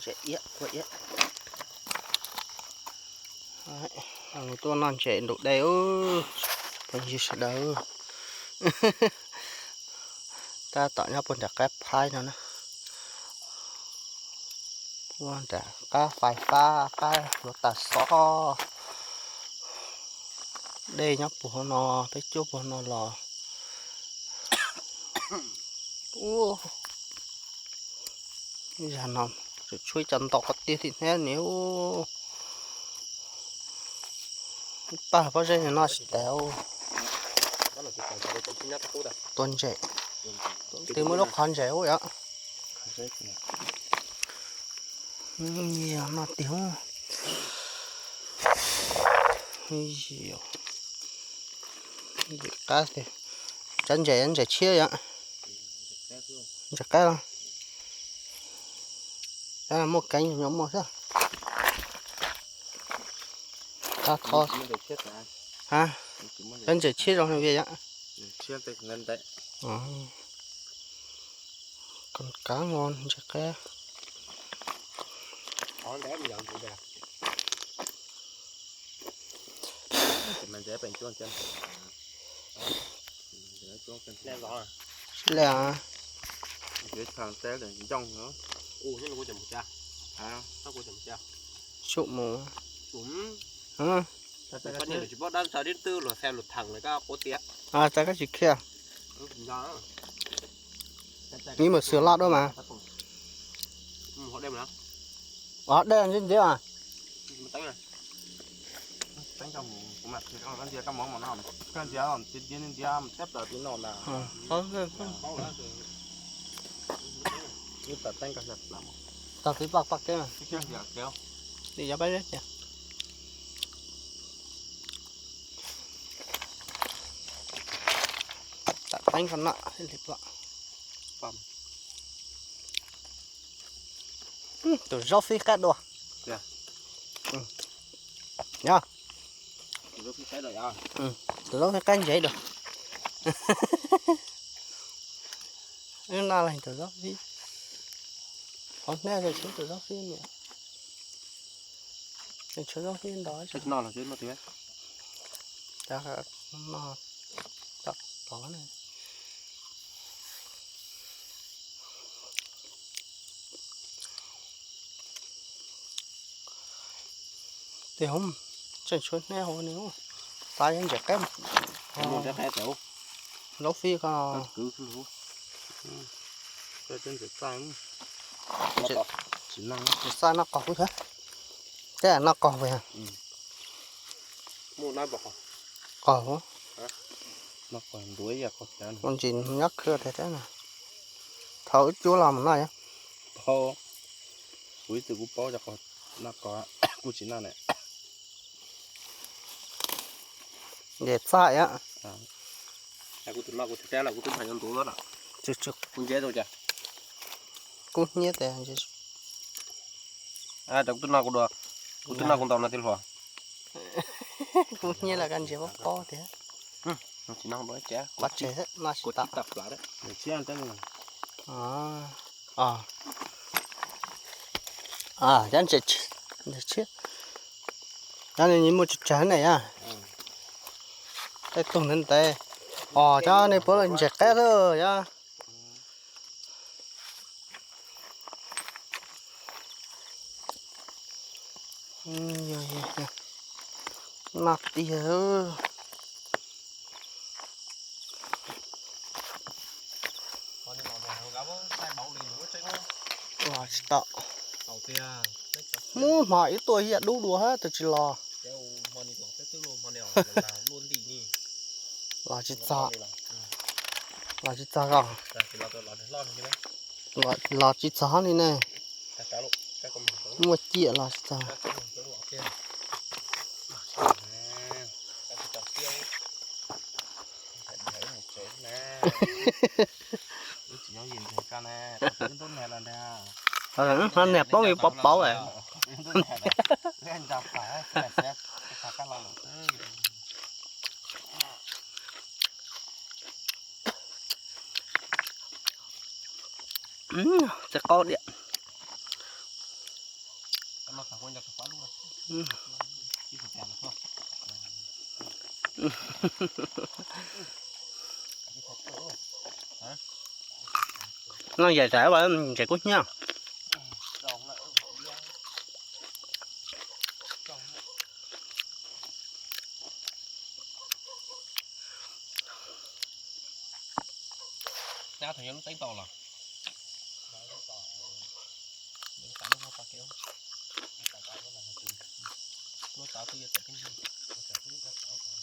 Tsem iab, kua iab. Tuaj noj ntses nraum dej ub, phooj ywg sawv daws. Tab tom nyob puag nram qab phaib no na. Puag nram qab fais fab, qab hluav taws xob. Dej nyob puag hauv no, peb cuab puag hauv no los. Ub, zag no tshuav ib co ntau qhov tiag tim hnab ni. Paj pob zeb no tsis tas. Tua ntses, twb muaj lub qhov ntses ub yom. Noj tiag. Qab tiag. Cov ntses, ntses tshiab yom. Ntses qab los. Muaj keeb nyob muaj xwb. Qab thov. Ha, cov ntses tshiab zoo li yom. Koom kav ntses qab. Sib laj. Sum mus. Tsis paub dab tsi luag thaws dib twb luag xev luag theem lawm koj quav tias. Txawm koj tsis khiaj. Neb mus xwm loj dua mas. Ov, dej ntxiv ntxiv as. Tag tib paj paj kev mas. Li yog paj zeb tiag. Tam teeb ko no li pom. Tus zaub fib qab dua. Yog. Tus zaub fib qab ntsev dua. No leej tus zaub fib. Qhov hnab tshuav tus zaub fib niam. Tshuav zaub fib ntau. Tov no. Tes hov tseem tshuav hnab hauv ni, xav yog ntses qab. Zaub fib ko. Ntses xaj noj qaug kuv thiab. Tej noj qaug puas yog? Qaug. Ua ntsis nyob khwv tiag thiab na. Thaum wb cuab los mus noj yom. Kuv ib txwm kuv paub cov qaug, noj qaug kuj tsis noj na. Ntses txaj yom. Kuv tus no kuv tsis teb los kuv twb nqa nyob ntuv na. Kuv ntses rau cas. Kub hnyiab tes. Kuv twb noj kuv dua, kuv twb noj kuv ntaus no tij hluas. Kub hnyiab los koj ntses pob pob tiag. Tsis noj dua ces kuv tsis tas. Cov ntses tshiab, cov ntses tshiab, cov no nws muaj tsawg tsawg na yom. Tej tug ntev ntev. Os, cov no puav leej ntses qab xwb yom. Noj tiag. Los tsis tau. Muab hmo ib tuaj ib yam dub dua hab tus tsis los. Los tsis txog. Los tsis txog os. Los tsis txog li ne. Muaj ciam los tsis txog. Hov niag poob li pov pauv lawm. Txiv qaub diam. Noj yam tas, ntses kub hnyiab. Nab thaum yog lub teeb tau los, lub tod twb yuav tawm tib,